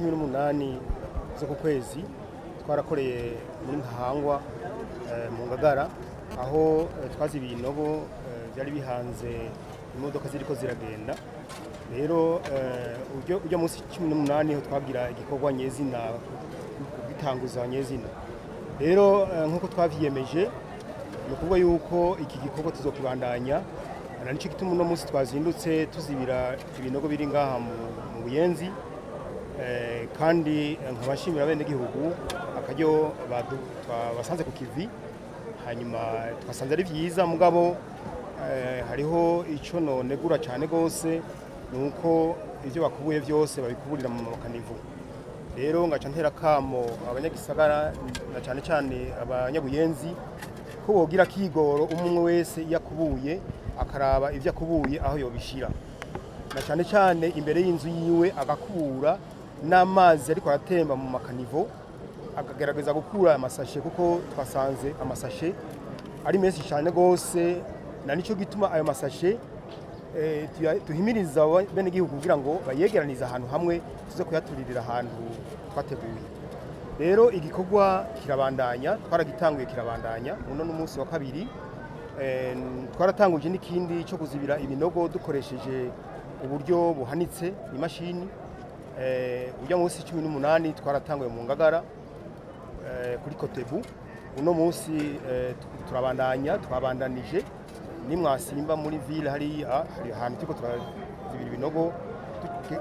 18 zo ku kwezi twarakoreye muri Ntahangwa, mu Ngagara, aho twazibiye ibinogo byari bihanze imodoka ziriko ziragenda. Rero ujya munsi 18 ho twagira igikorwa nyezina, kugitanguza nyezina. Rero nk'uko twavyiyemeje, ni ukuvuga yuko iki gikorwa tuzokibandanya, na nico gituma uno munsi twazindutse tuzibira ibinogo biri ngaha mu Buyenzi. Kandi nkabashimira bene gihugu akaryo basanze ku kivi, hanyuma twasanze ari vyiza. Mugabo hariho ico nonegura cane gose, nuko ivyo bakubuye vyose babikuburira mu ma caniveaux. Rero ngaca ntera kamo abanyagisagara, na cane cane abanyabuyenzi, ko bogira kigoro, umwe wese iyo akubuye akaraba ivyo akubuye aho yobishira, na cane cane imbere y'inzu yiwe, agakubura n'amazi ariko aratemba mu ma caniveaux, akagerageza gukura amasashe, kuko twasanze amasashe ari menshi cyane gose. Na nico gituma ayo masashe tuhimiriza bene gihugu kugira ngo bayegeranize ahantu hamwe, tuze kuyaturirira ahantu twateguye. Rero igikorwa kirabandanya, twaragitanguye kirabandanya, uno n'umunsi wa kabiri. Twaratanguje n'ikindi cyo kuzibira ibinogo dukoresheje uburyo buhanitse, imashini. Ujya munsi 18 twaratanguye mu Ngagara, kuri Kotebu. Uno munsi turabandanya, twabandanije nimwasimba muri ville hariya, hari ahantu turiko turazibira ibinogo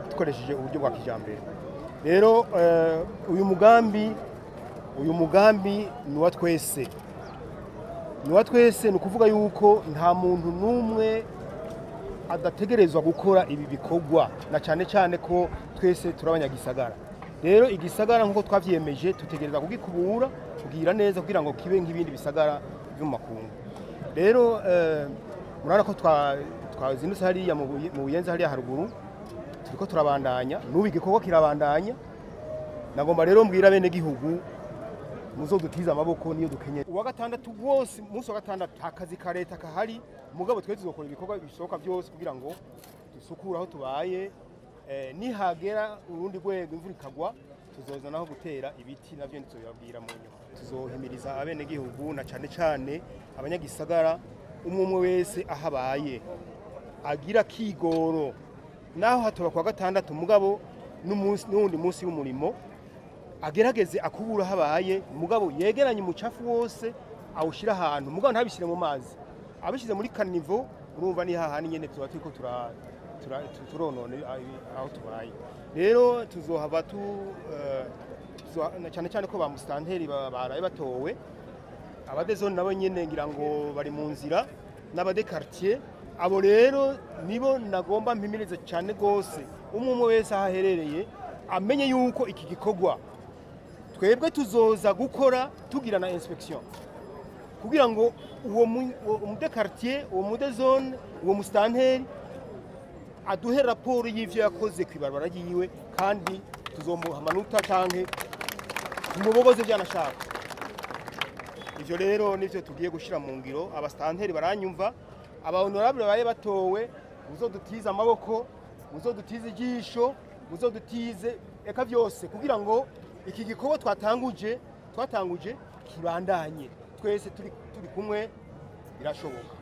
dukoresheje uburyo bwa kijambere. Rero uyu mugambi ni uwa twese, ni uwa twese. Ni ukuvuga yuko nta muntu n'umwe adategerezwa gukora ibi bikorwa, na cyane cyane ko twese turi abanyagisagara. Rero igisagara nk'uko twavyiyemeje, tutegereza kugikubura, kugira neza, kugira ngo kibe nk'ibindi bisagara byo mu makungu. Rero murabona ko twazindutse hariya mu Buyenzi hariya haruguru, turiko turabandanya n'ubu, igikorwa kirabandanya. Nagomba rero mbwira bene gihugu, muzodutize amaboko niyo dukenye. Uwa gatandatu wose, umunsi wa gatandatu, akazi ka leta kahari, mugabo twe tuzokora ibikorwa bishoboka byose kugira ngo dusukure aho tubaye. Nihagera urundi rwego, imvura ikagwa, tuzoza naho gutera ibiti, navyo ntituzobabwira mu nyuma. Tuzohimiriza abenegihugu, na cane cane abanyagisagara, umwe umwe wese aho abaye agira kigoro, naho hatoba kwa gatandatu, mugabo n'uwundi munsi w'umurimo agerageze akubura aho abaye, mugabo yegeranye umucafu wose awushyira ahantu, mugabo ntabishyire mu mazi. Abishyize muri caniveau, urumva ni hahandi nyene tuba turiko turonona aho tubaye. Rero tuzohava tu na cyane cyane ko ba musitanteri baraye batowe, aba de zone nabo nyene ngira ngo bari mu nzira, n'aba de quartier. Abo rero nibo nagomba mpimirize cyane gose, umwe umwe wese aho aherereye amenye yuko iki gikorwa twebwe tuzoza gukora, tugira na inspection, kugira ngo uwo mu de quartier, uwo mu de zone, uwo musitanteri aduhe raporo y'ivyo yakoze kw'ibarabara ryiwe, kandi tuzomuha amanota canke tumubogoze vyanashaka. Ivyo rero nivyo tugiye gushira mu ngiro. Abasitanteri baranyumva, aba honorable baye batowe, muzodutize amaboko, muzodutize ijisho, muzodutize eka vyose, kugira ngo iki gikorwa twatanguje kibandanye. Twese turi kumwe, birashoboka.